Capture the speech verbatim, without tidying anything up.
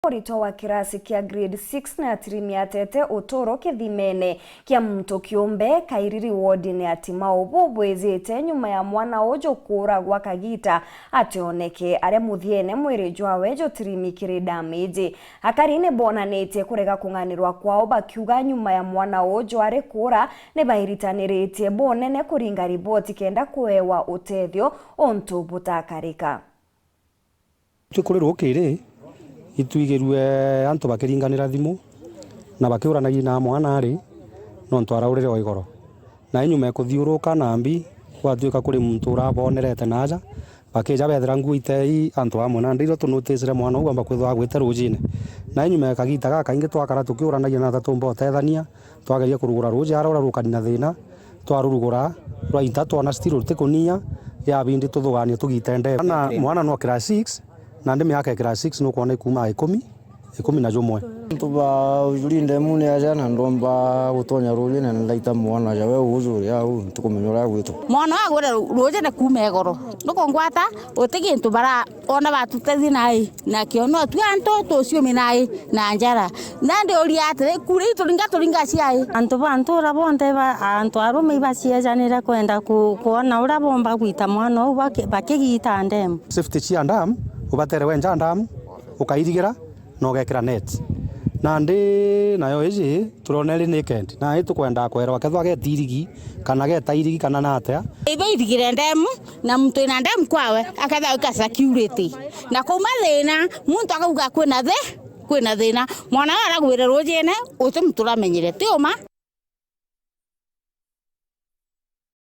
Ritwa wa kirasi kia grade six na tirimi atete uturo kithimene kia muntu kiumbe Kairiri wodine ya Timau bubwijite nyuma ya mwana uju kuuragwa kagita ationeke, aria muthiene mwiri jwawe jutirimikire damage. Akari ni bonanitie kurega kung'anirwa kwao bakiuga nyuma ya mwana uju ari kuura ni bairitaniritie bunene kuringa riboti kenda kuewa utethio untu butakarika. Twi kuri rukiri, itwigirue antu bakiringanira thimu na bakiuranagia na mwana ari nontu araurire o igoro. Na inyuma ya kuthiuruka nambi, gwatuika kuri muntu urabonerete naaja, bakija bethira nguo itei antu amwe. Nandi irio tunutisire mwana uu amba kwithirwa agwite rujine. Na inyuma ya kagita gakaingi twakara tukiuranagia na tatumba utethania, twageria kurugura ruuji aria urarukani na thina, twarurugura rwaita twona still rutikunia, ya bindi tuthugania tugite ndebe. Na mwana no class six, nandi miaka ya class six nukwona ikuuma ikumi, ikumi na jumwe. Antu ba ujuri ndemune aja na ndomba gutonya ruujine na ndaita mwana aja we uju uria au ntikumenya uria agwitwa. Mwana agwire ru-, ruujine kuuma igoro. Nukungwata uti gintu bara ona batutethie nai, nakio no twi antu tuciumi nai na njara. Nandi uria atiri, kura ituringa turinga ciai. Antu ba ntura bonthe ba, antu arume ibaciejanire kwenda ku-, kwona uria bomba gwita mwana uu baki-, bakigita ndemu. Safety cia ndam, ubatere wenja ndam, ukairigira na ugekira net. Nandi nayo iji turona iri naked, na itukwenda kwerwa kethwa getirigi kana getairigi kana natia. Ibe irigire ndemu, na muntu ina ndemu kwawe akethagwa ika security. Na kuuma thina, muntu akauga kwina thi-, kwina thina. Mwana uyu aragwire ruujine, uti muntu uramenyire. Ti uma,